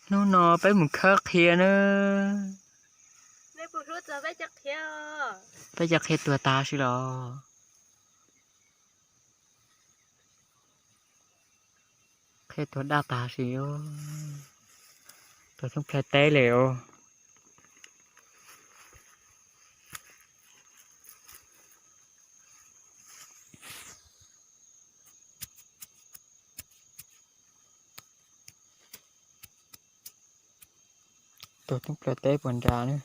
Hnub no peb mus khawb qhia na. Peb cov qhia tuag tag si los. Qhia tuag daj tag si, tuag thoob plaws teb li os. Tuag thoob plaws teb puag nrad na.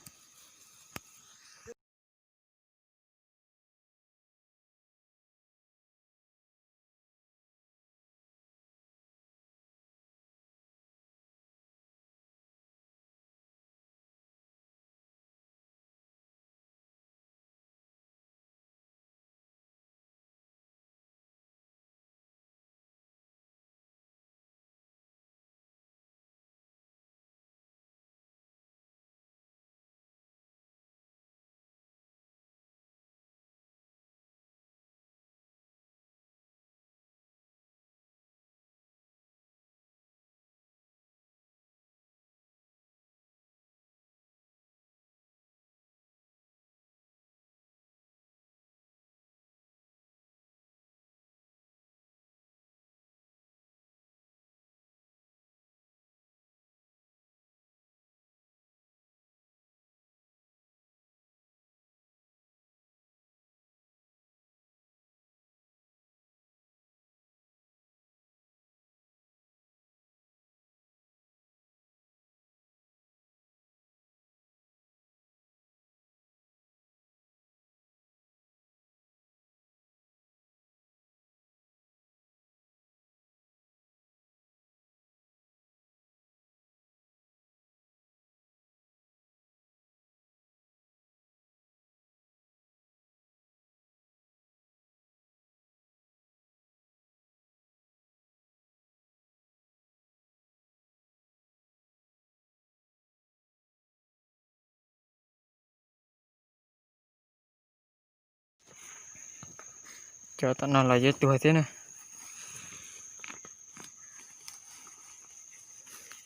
Cov tom no los yuav tuag thiab na.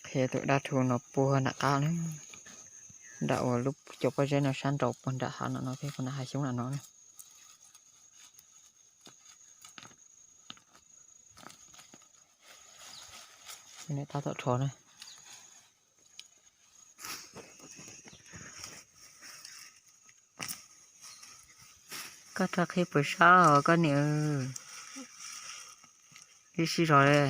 Qhia tus dab rhu no puag nram qab na, nram uas lub cov pob zeb no sab nraud puag nram hav no no thiab, puag nram hav xyoob nram no na. Tab tom rho na. Koj rho qhia puas sab os koj niam? Ib sij zog li.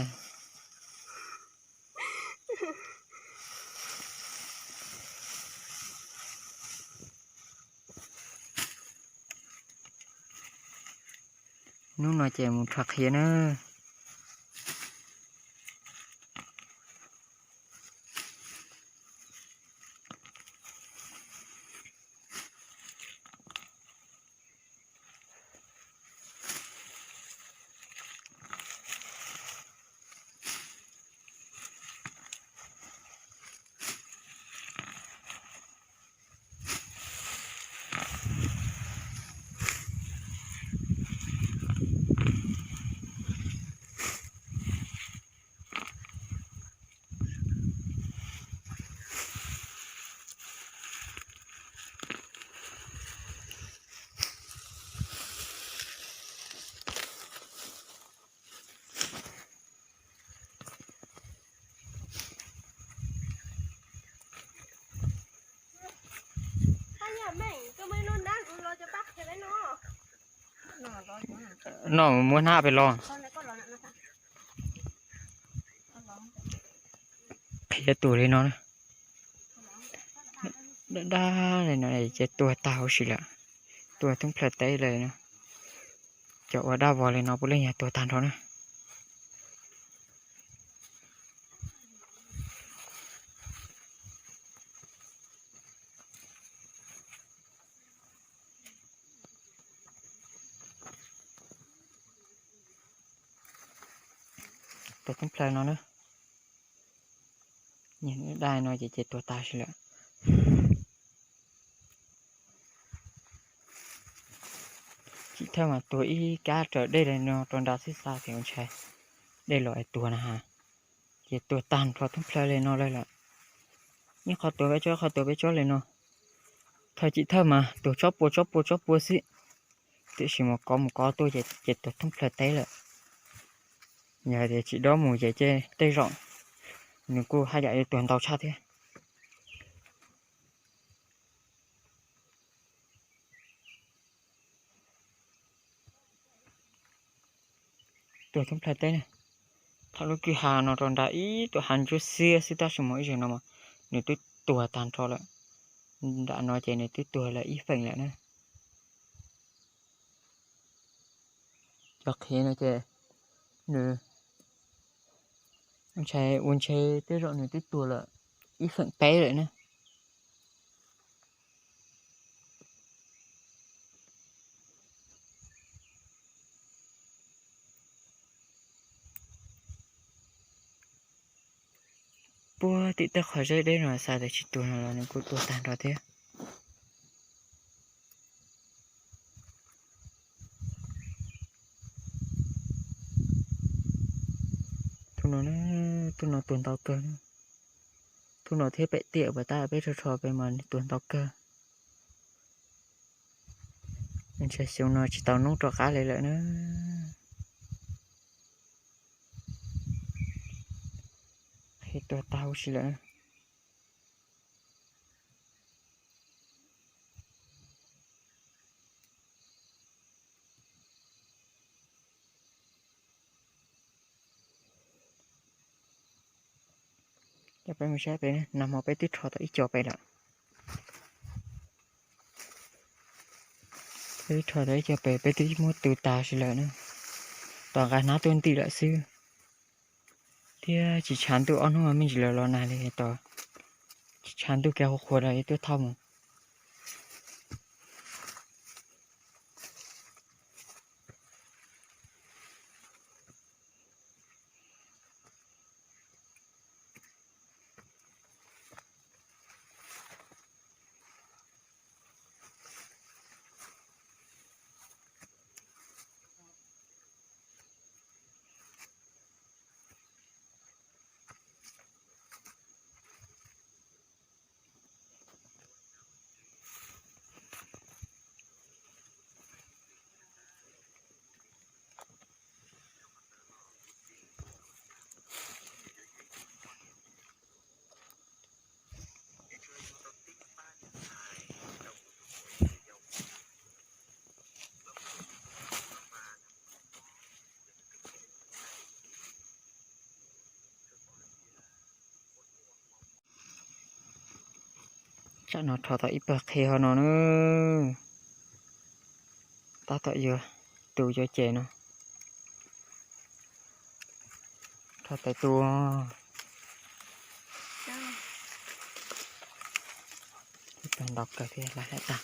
Hnub no ces mus rho qhia na. No muab hnab pem los. Qhia tuag li no, daj daj li no ces tuag tag huv si lawm, tuag thoob plaws teb li no. Cov uas daj vog li no puav leej yog tuag tag nrho na. Tuag thoob plaws no na. Daj no ces ces tuag tag si lawm. Tsis thawj mas tuag ib kab raws dej li no rau nram xib xa ces ntshai dej los es tuag na ha. Ces tuag tag nrho thoob plaws li no lawm. Ib qho tuag peb tsob, ib qho tuag peb tsob li no. Thawj cim thawj mas tuag tsob pua tsob pua tsob pua xwb, tiam sis mus kov mus kov tuaj ces tuag thoob plaws teb lawm. Yog hais tias tsis dob mus ces tej zaum nws kuj haj yam yuav tuag ntau tshaj thiab. Tuag thoob plaws teb na. Thaum lub kwj ha no rau nram ib tug hav ntsuab xiab xwb, tab sis mas ib zaug no nws twb tuag tag nrho lawm. Nram no ces nws twb tuag lawm ib feem lawm na. Cov qhiav no ces nws ntshai ua ntshe tej zaum nws twb tuag lawm ib feem peb lawm na. Puag tim tej qhov zeb deb no xav tias tsis tuag no los nws kuj tuag tag nrho thiab. Tus no, tus no tuag ntau kawg. Tus no thiab pem tiam uas tab peb rho rho pem mas nws tuag ntau kawg. Ntshe xyoo no tsis tau noob rov qab li lawm na. Qhia tuag tag huv si lawm. Cov peb mus saib pem, nag hmo peb twb rho tau ib co pem lawm. Peb twb rho tau ib co pem, peb twb muab tu tas si lawm na. Tos nqa hnab tuaj ntim lawm xwb. Thiab tsis tshav ntuj, ob hnub me ntsis lawm los nag li tos, tsis tshav ntuj kiag qhuav qhuav los yuav tuaj thauj mus. Tsam no rho tau ib pawg qhi ho no na. Tab tom yuav tu yuav ces no. Rho tais tu. Ib pawg ntau kawg thiab, lawm tag.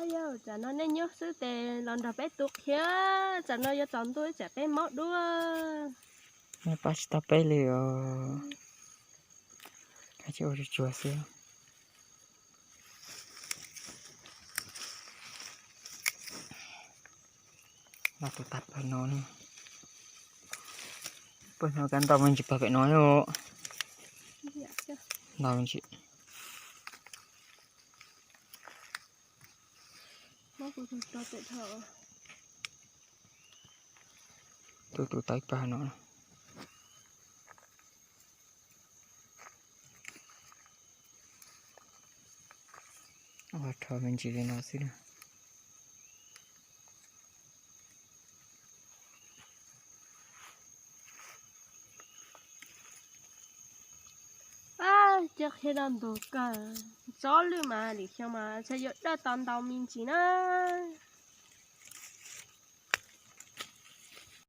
Yog tsam no nej nyob xwb tes los nrog peb tu qhia, tsam no yuav tsaus ntuj tsam peb mob dua. Nej pab tsis tau peb li os. Koj tsis ua tsuag tsuag xwb. Los tus tag pawg no, pawg no kab ntau me ntsis pawg pem no. Ntau me ntsis. Tu tu tau ib pawg no. Ua rho me ntsis li no xwb na. Cov qhia no ntug kawg, tsob lwj mas lwm xyoo mas ntshe yuav dawj tau ntau me ntsis nab.